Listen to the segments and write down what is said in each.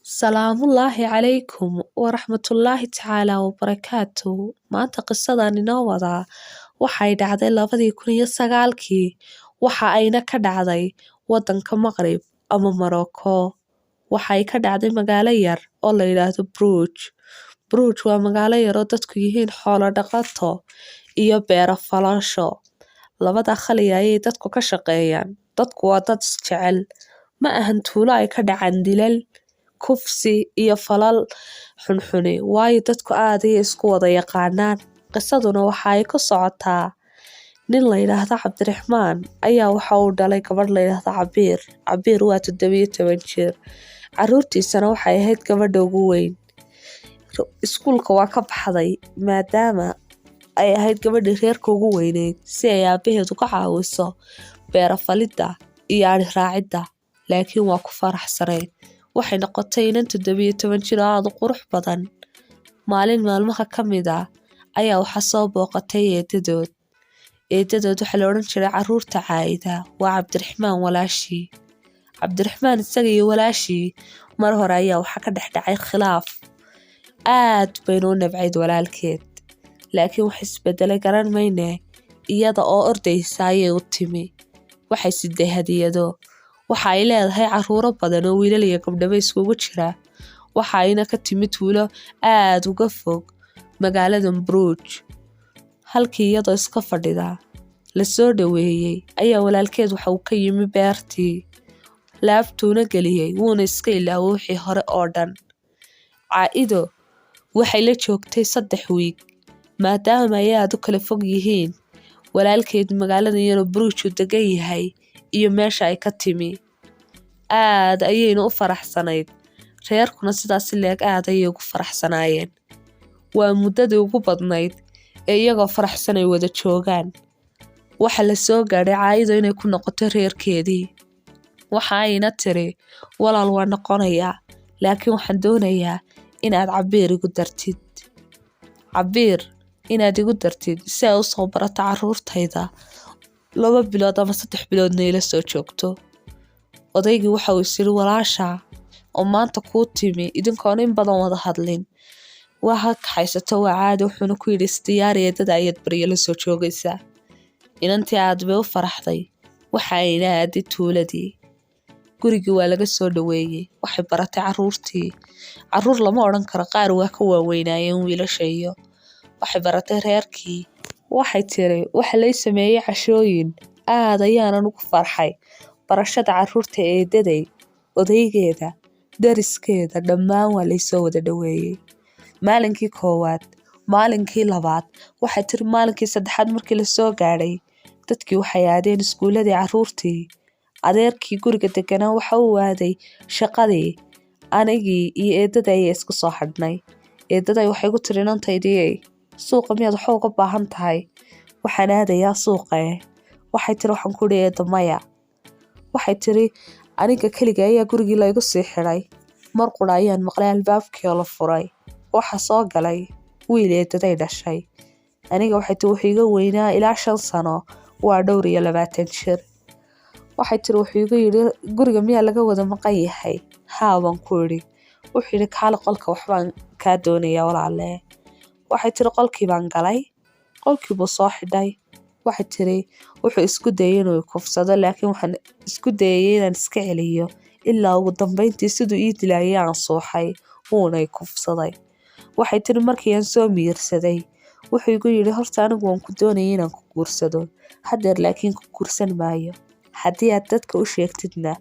Salaamullaahi calaykum waraxmatullaahi tacaala wabarakaatuh. Maanta qisadan inoo wadaa waxay dhacday 2009-kii, waxa ayna ka dhacday wadanka Maqrib ama Morocco. Waxay ka dhacday magaalo yar oo la yidhaahdo Bruj. Bruj waa magaalo yar oo dadku yihiin xoolo dhaqato iyo beero falasho. Labada khaliya ayay dadku ka shaqeeyaan. Dadku waa dad isjecel. Ma ahan tuulo ay ka dhacaan dilal, kufsi iyo falal xunxuni, waayo dadku aad ayay isku wada yaqaanaan. Qisaduna waxa ay ku socotaa nin la yidhaahdo Cabdiraxmaan ayaa waxa uu dhalay gabadh la yidhaahdo Cabiir. Cabiir waa 17 jir. Caruurtiisana waxay ahayd gabadha ugu weyn. Iskuulka waa ka baxday maadaama ay ahayd gabadhii reerka ugu weyneyd, si ay aabaheed uga caawiso beero falidda iyo adhi raacidda, laakiin waa ku faraxsanayd. Waxay noqotay inan 17 jir oo aad u qurux badan. Maalin maalmaha ka mid ah ayaa waxaa soo booqatay eedadood. Eedadood waxaa la odhan jiray caruurta Caayida, waa Cabdiraxmaan walaashii. Cabdiraxmaan isaga iyo walaashii mar hore ayaa waxaa ka dhex dhacay khilaaf. Aad bayna u nabcayd walaalkeed, laakiin wax isbedelay garan mayne. Iyada oo ordaysa ayay u timi. Waxay siday hadiyado. Waxa ay leedahay caruuro badan oo wiilal iyo gabdhaba iskugu jira. Waxa ayna ka timi tuulo aad uga fog magaalada Bruj. Halkii iyadoo iska fadhida la soo dhaweeyey ayaa walaalkeed waxa uu ka yimi beertii. Laabtuuna geliyey, wuuna iska ilaaway wixii hore oo dhan. Caa'ido waxay la joogtay 3 wiig, maadaama ay aad u kala fog yihiin walaalkeed magaalada yaroo Bruj uu degan yahay iyo meesha ay ka timi. Aad ayayna u faraxsanayd. Reerkuna sidaas leeg aad ayay ugu faraxsanaayeen. Waa muddadii ugu badnayd ee iyagoo faraxsan ay wada joogaan. Waxa la soo gaadhay Caa'ido inay ku noqoto reerkeedii. Waxa ayna tiri, "Walaal, waa noqonayaa, laakiin waxaan doonayaa in aad Cabiir igu dartid. Cabiir inaad igu dartid si ay u soo barato caruurtayda, 2 bilood ama 3 biloodna ila soo joogto." Odaygii waxa uu is yiri, "Walaasha oo maanta kuu timi idinkoon in badan wada hadlin, waa ha kaxaysato, waa caadi." Wuxuuna ku yidhi, "Isdiyaari, eedada ayaad baryo la soo joogaysaa." Inantii aad bay u faraxday. Waxa ayna aaday tuuladii. Gurigii waa laga soo dhaweeyey. Waxay baratay caruurtii. Caruur lama odhan karo, qaar waa ka waaweynaayeen wiilasha iyo. Waxay baratay reerkii. Waxay tiri, "Waxa lay sameeyey cashooyin, aad ayaanan ugu farxay barashada caruurta eedaday, odaygeeda, dariskeeda, dhammaan waa laysoo wada dhaweeyey." Maalinkii koowaad, maalinkii labaad, waxay tiri maalinkii saddexaad markii la soo gaadhay, dadkii waxay aadeen iskuuladii caruurtii. Adeerkii guriga deganaa waxa uu aaday shaqadii. Anigii iyo eedaday ayaa isku soo hadhnay. Eedaday waxay ku tiri, "Inantaydii, suuqa miyaad waxa uga baahan tahay? Waxaan aadayaa suuqee." Waxay tiri, "Waxaan ku idhi eedo maya." Waxay tiri, "Aniga keliga ayaa gurigii laygu sii xidhay. Mar qura ayaan maqlay albaabkii oo la furay. Waxa soo galay wiil eedaday dhashay. Aniga," waxay tiri, "wuxuu iga weynaa ilaa 5 sano, waa dhowr iyo 20 jir." Waxay tiri, "Wuxuu igu yidhi, 'Guriga miyaa laga wada maqan yahay?' Haa, baan ku idhi. Wuxuu yidhi, 'Kaale qolka, waxbaan kaa doonayaa, walaalee.' Waxay tiri, 'Qolkii baan galay. Qolkii buu soo xidhay.' Waxay tiri, 'Wuxuu isku dayay inuu i kufsado, laakiin waxaan isku dayay inaan iska celiyo, ilaa ugu dambeyntii siduu ii dilayay aan suuxay, wuuna i kufsaday.' Waxay tiri, 'Markii aan soo miyirsaday, wuxuu igu yidhi, horta anigu waan ku doonayay inaan ku guursado haddeer, laakiin ku guursan maayo. Haddii aad dadka u sheegtidna,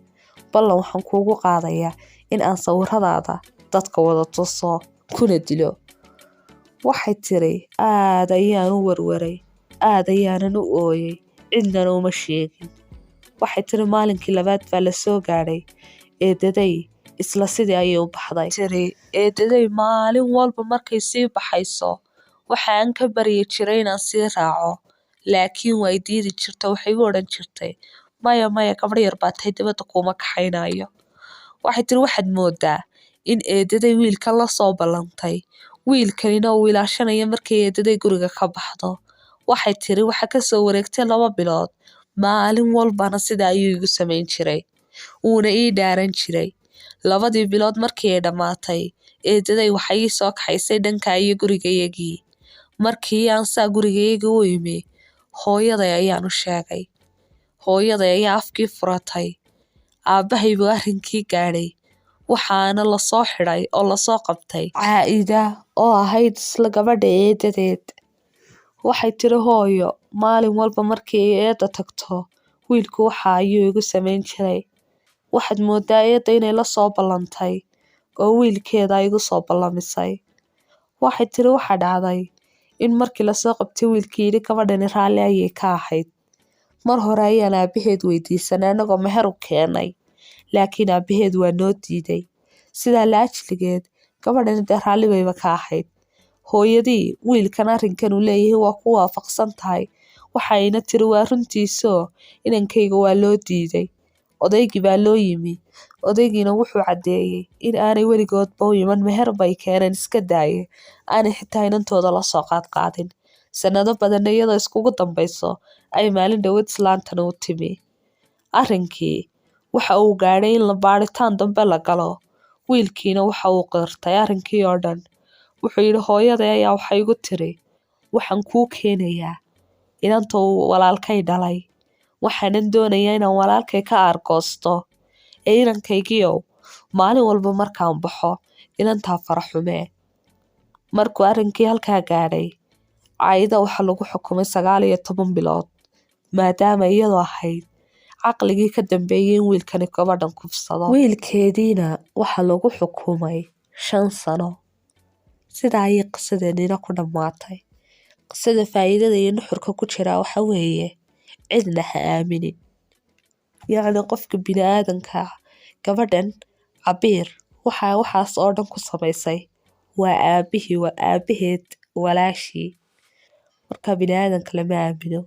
ballan waxaan kuugu qaadayaa in aan sawiradaada dadka wada tuso kuna dilo.' Waxay tiri, 'Aad ayaan u warwaray, aad ayaanan u ooyay, cidnana uma sheegin.' Waxay tiri, maalinkii labaad baa la soo gaadhay. Eedaday isla sidii ayay u baxday. Tiri, 'Eedaday maalin walba markay sii baxayso waxa aan ka baryi jiray inaan sii raaco, laakiin way diidi jirta. Waxay igu odhan jirtay, maya, maya, gabadh yar baa tahay, dibadda kuuma kaxaynayo.' Waxay tiri, waxaad moodaa in eedaday wiilkan la soo ballantay, wiilkanina uu ilaashanayo markay eedaday guriga ka baxdo. Waxay tiri, waxa ka soo wareegtay 2 bilood, maalin walbana sida ayuu igu samayn jiray, wuuna ii dhaaran jiray. Labadii bilood markii ay dhammaatay, eedaday waxay ii soo kaxaysay dhanka iyo gurigayagii. Markii aan saa gurigayagii u imi, hooyaday ayaan u sheegay. Hooyaday ayaa afkii furatay. Aabbahay buu arrinkii gaadhay. Waxaana la soo xidhay oo lasoo qabtay Caa'ida oo ahayd isla gabadha eedadeed. Waxay tiri hooyo, maalin walba markii ay eedda tagto, wiilku waxa ayuu igu samayn jiray. Waxaad moodaa eedda inay la soo ballantay oo wiilkeeda ay igu soo ballamisay. Waxay tiri waxa dhacday in markii lasoo qabtay wiilkii yidhi gabadhani raalli ayay ka ahayd. Mar hore ayaan aabaheed weydiisanay anagoo meher u keenay, laakiin aabaheed waa noo diiday. Sidaa la ajligeed gabadhani dee raalli bayba ka ahayd. Hooyadii wiilkan arrinkan uu leeyahay waa ku waafaqsan tahay. Waxayna tiri waa runtiisoo inankayga waa loo diiday. Odaygii baa loo yimi. Odaygiina wuxuu caddeeyay in aanay weligoodba u iman meher bay keeneen iska daaye aanay xitaa inantooda la soo qaadqaadin. Sanado badanna iyadoo iskugu dambayso ay maalin dhaweyd islaantana u timi. Arrinkii waxa uu gaadhay in la baadhitaan dambe la galo. Wiilkiina waxa uu qirtay arrinkii oo dhan. Wuxuu yidhi hooyaday ayaa waxay igu tiri waxaan kuu keenayaa inanta uu walaalkay dhalay. Waxaanan doonayaa inaan walaalkay ka aargoosto ee inankaygiiow maalin walba markaan baxo inantaa faraxumee. Markuu arrinkii halkaa gaadhay, Caa'ida waxaa lagu xukumay 19 bilood maadaama iyadu ahayd caqligii ka dambeeyay in wiilkani gabadhan kufsado. Wiilkeediina waxaa lagu xukumay 5 sano. Sidaa ayay qisadeenina ku dhammaatay. Qisada faa'iidada iyo nuxurka ku jira waxa weeye cidna ha aaminin. Yacni qofka bini'aadanka ah, gabadhan Cabiir waxa waxaas oo dhan ku samaysay waa aabihii, waa aabaheed walaashii. Marka bini'aadanka lama aamino.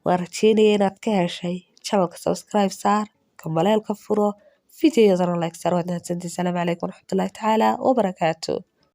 Waan rajeynaya inaad ka heshay. Channelka subscribe saar, gambaleelka furo, fiidiyowgana like saar. Waad mahadsantihiin. Salaamu calaykum waraxmatullaahi tacaala wabarakaatu.